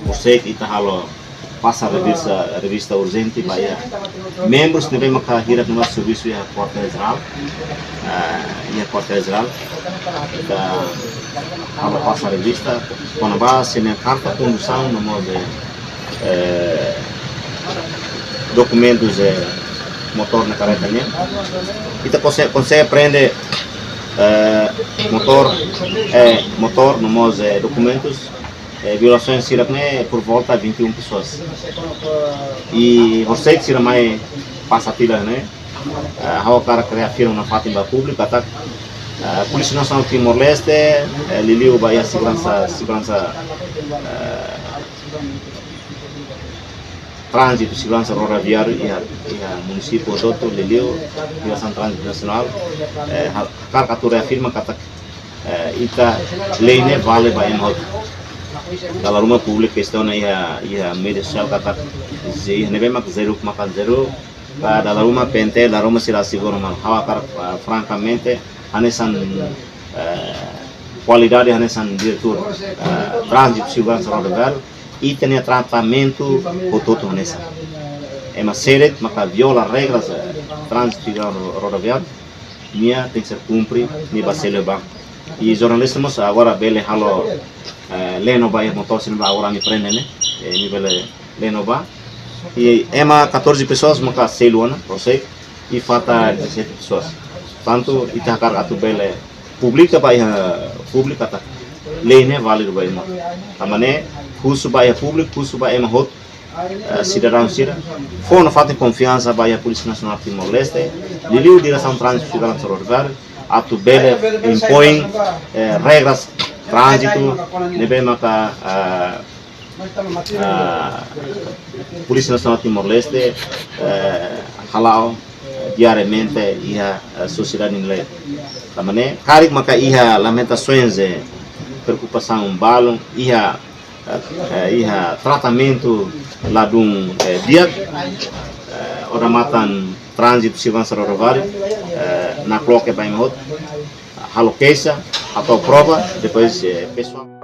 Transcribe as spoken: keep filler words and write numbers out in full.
Horisehik ita halo pasa revista, revista urjente ba iha membrus ne'ebé maka hirak-ne'ebá servisu iha Kuartél Jerál, ah, iha Kuartél Jerál. Ita halo pasa revista kona-ba sira-nia karta kondusaun no mós, eh, dokumentus, eh, motór no karreta nian. Ita konse-, konsege apreende, eh, motór, eh, motór no mós, eh, dokumentus, eh, violasaun sira-ne'e por volta vinte e um pessoas. I horisehik sira mai pasa tiha ne'e, eh, ha'u hakarak reafirma nafatin ba públiku katak, eh, Polísia Nasionál Timor-Leste, eh, liuliu ba iha seguransa, seguransa, eh, tránzitu, seguransa rodoviáriu iha, iha munisípiu hotu, liuliu Diresaun Tránzitu Nasionál, eh, ha-, hakarak atu reafirma katak, eh, ita lei ne'e vale ba ema hotu. Dala ruma públiku kestiona iha, iha média sosiál katak, ze-, iha ne'ebé mak zero, mak zero, ka dala ruma P N T, dala ruma sira asegura, maibé ha'u hakarak, ah, frankamente, hanesan, eh, kualidade hanesan diretór, eh, tránzitu seguransa rodoviáriu, ita-nia tratamentu hotu-hotu hanesan. Ema sira ne'ebé maka viola regras, eh, tránzitu seguransa ro-, rodoviáriu, nia tenke ser kumpre, nia bá selu ba. I jornalista mós agora bele halo, eh, leno ba iha motór sira-ne'ebé agora ami prende ne'e, eh, nia bele leno ba. I ema catorze pessoas maka selu ona, horisehik, i falta dezassete pessoas. Portantu, ita hakarak atu bele publika ba iha públiku katak lei ne'e válidu ba ema. Tanba ne'e, husu ba iha públiku, husu ba ema hotu, eh, sidadaun sira, fó nafatin konfiansa ba iha Polísia Nasionál Timor-Leste, liuliu Diresaun Tránzitu Seguransa Rodoviáriu, atu bele impoin, eh, regras tránzitu ne'ebé maka, eh, ah, Polísia Nasionál Timor-Leste, eh, hala'o, eh, diariamente iha, eh, sosiedade nia leet. Tanba ne'e, karik maka iha lamentasaun, eh, preokupasaun balun, iha, eh, iha tratamentu ladún, eh, di'ak, eh, odamatan tránzitu seguransa rodoviáriu, eh, nakloke ba ema hotu, halo keixa, hato'o prova, depois, eh, pesoál.